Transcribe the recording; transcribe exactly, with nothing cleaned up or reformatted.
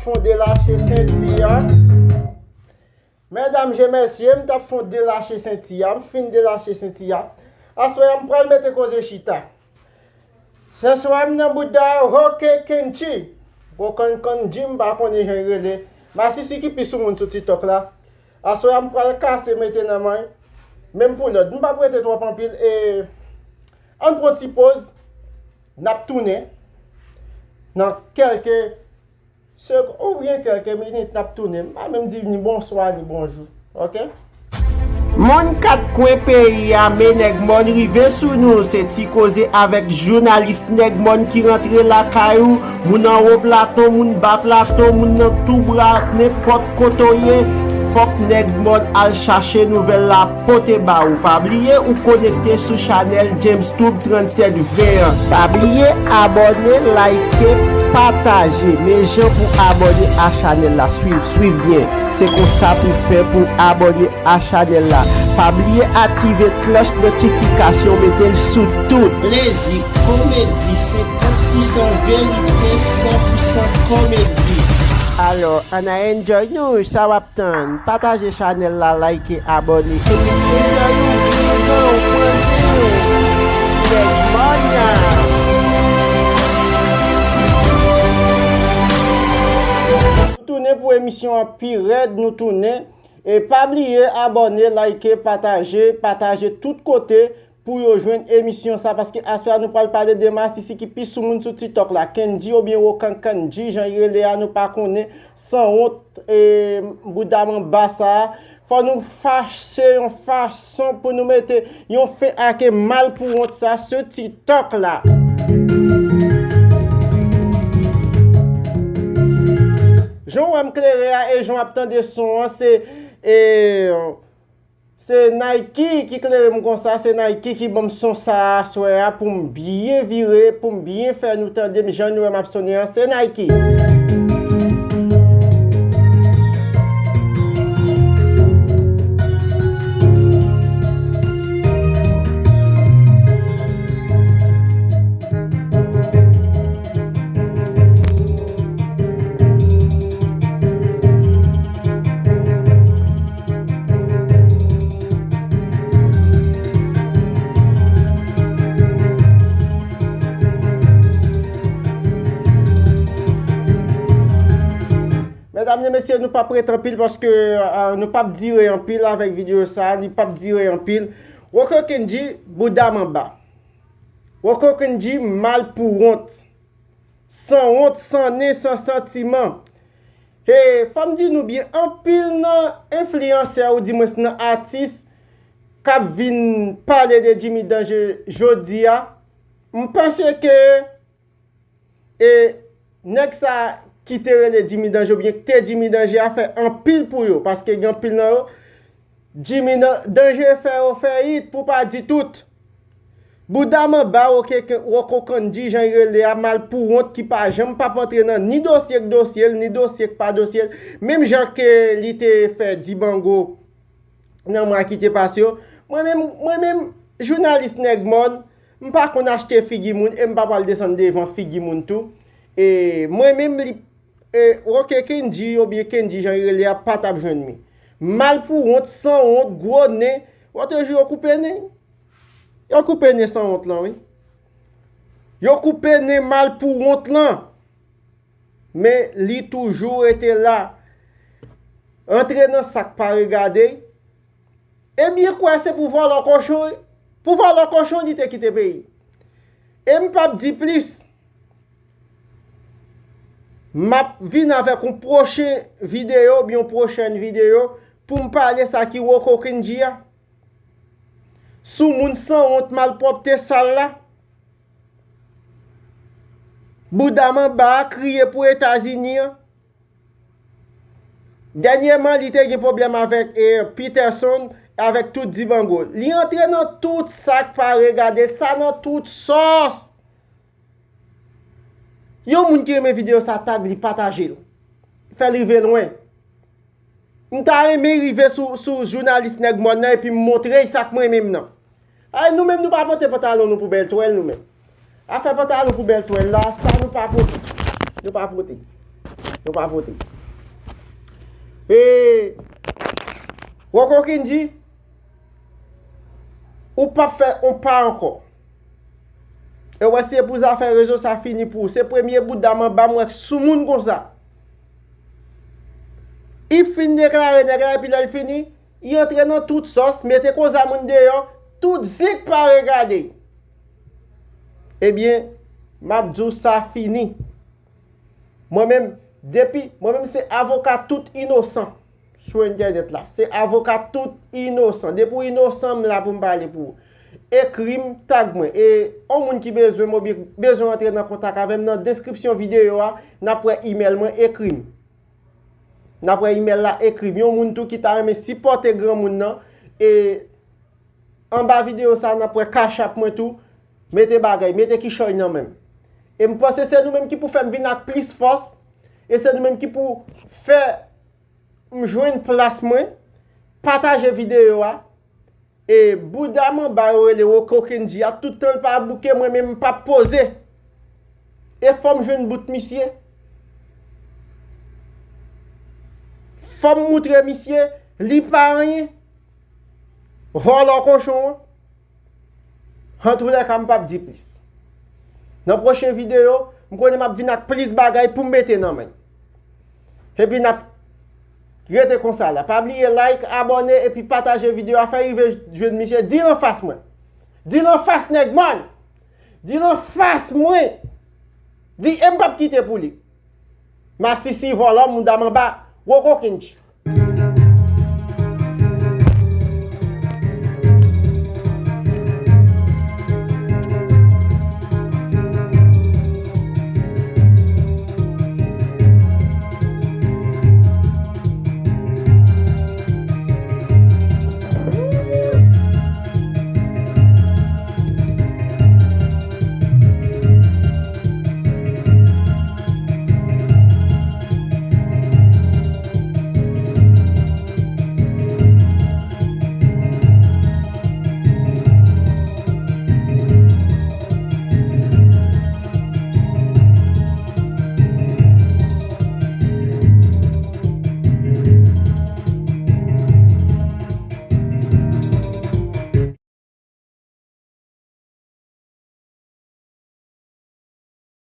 Fon delache senti a. Medam e mesye, m t ap fon delache senti a. M fin delache senti a. Aswè a, m pral mete koze chita. Sèswè m nan bouda Roke Kenchi. Rokan Kanji, m pa konnen jan l rele. Masisi ki pi sou moun sou TikTok la. Aswè a, m pral kase mete nan men. Menm pou lòd. M p ap rete twòp anpil. E ann pran ti poz. N ap tounen nan kèlke sek-, oubyen kèlke minit, n ap tounen. M pa menm di ni bonswa, ni bonjou. Oke? Mòn kat kwen peyi a, men nèg mòn rive sou nou. Se Ti Koze avèk jounalis nèg mòn ki rantre lakay ou. Moun anwo Platon, moun ba Platon, moun nan tou bra, nenpòt kote w ye, fòk nèg mòn al chache nouvèl la pote ba ou. Pa bliye ou konekte sou chanèl James Tube trannsèt ven an. Pa bliye abòne, like, pataje. Men jan pou abòne a chanèl la. Swiv, swiv byen. Se konsa pou fè pou abòne a chanèl la. Pa bliye aktive klòch notifikasyon, mete l sou tout. Plezi, komedi, senkant pousan verite, san pousan komedi. Alò, ann a enjoy nou, sa w ap tann? Pataje chanèl la, like, abòne. Epi enjoy nou, enjoy nou, pran zen nou. Nèg mòn nan. Nou tounen pou emisyon an pi rèd, nou tounen. E pa bliye abòne, like, pataje, pataje tout kote pou yo jwenn emisyon sa, paske aswè a nou pral pale de masisi ki pi sou moun sou TikTok la. Kenji oubyen Wokan Kanji, jan li rele a, nou pa konnen. Sanwont, e, bouda manba sa a. Fò nou fache yon fason pou nou mete yon fen ak malpouwont sa sou TikTok la. Jan w wè m klere a e jan w ap tande son an, se, e, se Nike ki klere m konsa, se Nike ki ban m son sa a aswè a pou m byen vire, pou m byen fè nou tande m jan nou wè m ap sonnen an, se Nike. Medam e mesye, nou p ap ret anpil paske, ah, nou p ap dire anpil avèk videyo sa, li p ap dire anpil. Wokan Kenji, bouda manba. Wokan Kenji, malpouwont. Sanwont, san nen, san santiman. E, fò m di nou byen, anpil nan enfliyansè, oudimwens nan atis, k ap vin pale de Jimmy Danje jodi a, m panse ke, e, nèg sa ki te rele Jimmy Danje oubyen ki te Jimmy Danje a fè anpil pou yo, paske gen anpil nan yo, Jimmy nan, Danje fè yo fè it, pou pa di tout. Bouda manba, Woke-, Wokan Kanji, jan li rele a, malpouwont ki pa janm p ap antre nan ni dosye k dosye l, ni dosye k pa dosye l. Menm jan ke li te fè Dibango nan mwa ki te pase yo. Mwen menm, mwen menm, jounalis nèg mòn, m pa konn achte figi moun e m pa pral desann devan figi moun tou. E mwen menm, li E, Woke Kenji oubyen Kenji jan li rele a pa t ap jwenn mi. Malpouwont, sanwont, gwo nen, w ap toujou yo koupe nen. Yo koupe nen sanwont lan, wi. Yo koupe nen malpouwont lan. Men li toujou rete la. Antre nan sa k pa regade. Ebyen kwè se pou vòlò kochon, pou vòlò kochon li te kite peyi. E m p ap di plis. M ap vin avèk yon pwochen videyo oubyen yon pwochèn videyo pou m pale sa ki Wokan Kanji a. Sou moun sanwont malpwòpte sal la. Bouda manba a kriye pou Etazini an. Dènyèman, li te gen pwoblèm avèk, eh, Peterson, avèk tout Dibango. Li antre nan tout sa k pa regade, sa nan tout sòs. Yon moun ki renmen videyo sa, tag li, pataje l. Fè l rive lwen. M ta renmen rive sou, sou jounalis nèg mòn nan epi m montre l sa k mwen menm nan. Ay, nou menm nou pa pote pantalon nou pou bèl twèl nou menm. Afè pantalon pou bèl twèl la, sa nou pa pote. Nou pa pote. Yo pa vote. E Woko Kendji, ou p ap fè yon pa ankò. E w wè se pou zafè rezo sa fini pou ou. Se premye bouda manba m wè k sou moun konsa. I fin deklare nèg la epi lè l fini, i antre nan tout sòs, mete koza moun deyò, tout zik pa regade. Ebyen, m ap di w sa fini. Mwen menm, depi, mwen menm se avoka tout inosan sou entènèt la. Se avoka tout inosan. Depi w inosan, m la pou m pale pou ou. Ekri m, tag mwen. E yon moun ki bezwen m oubyen bezwen antre nan kontak avè m, nan deskripsyon videyo a, n ap wè imèl mwen, ekri m. N ap wè imèl la, ekri m. Yon moun tou ki ta renmen sipòte granmoun nan, e anba videyo sa, n ap wè Cash App mwen tou. Mete bagay, mete kichòy nan men m. E m panse se nou menm ki pou fè m vin ak plis fòs, e se nou menm ki pou fè m jwenn plas mwen. Pataje videyo a. E bouda manba yo rele Woko Kendji a, tout tan l pa bouke mwen, men m p ap poze. E fò m jwenn bout misye. Fò m moutre misye, li pa anyen. Vòlò kochon an. Antoulèka, m p ap di plis. Nan pwochen videyo, m konnen m ap vin ak plis bagay pou m mete nan men l. Epi n ap rete konsa la. Pa bliye like, abòne, epi pataje videyo a, fè rive jwenn misye. Di l anfas mwen. Di l anfas nèg mòn. Di l anfas mwen. Di e m p ap kite pou li. Masisi, vòlò, mouda manba, Woko Kendji.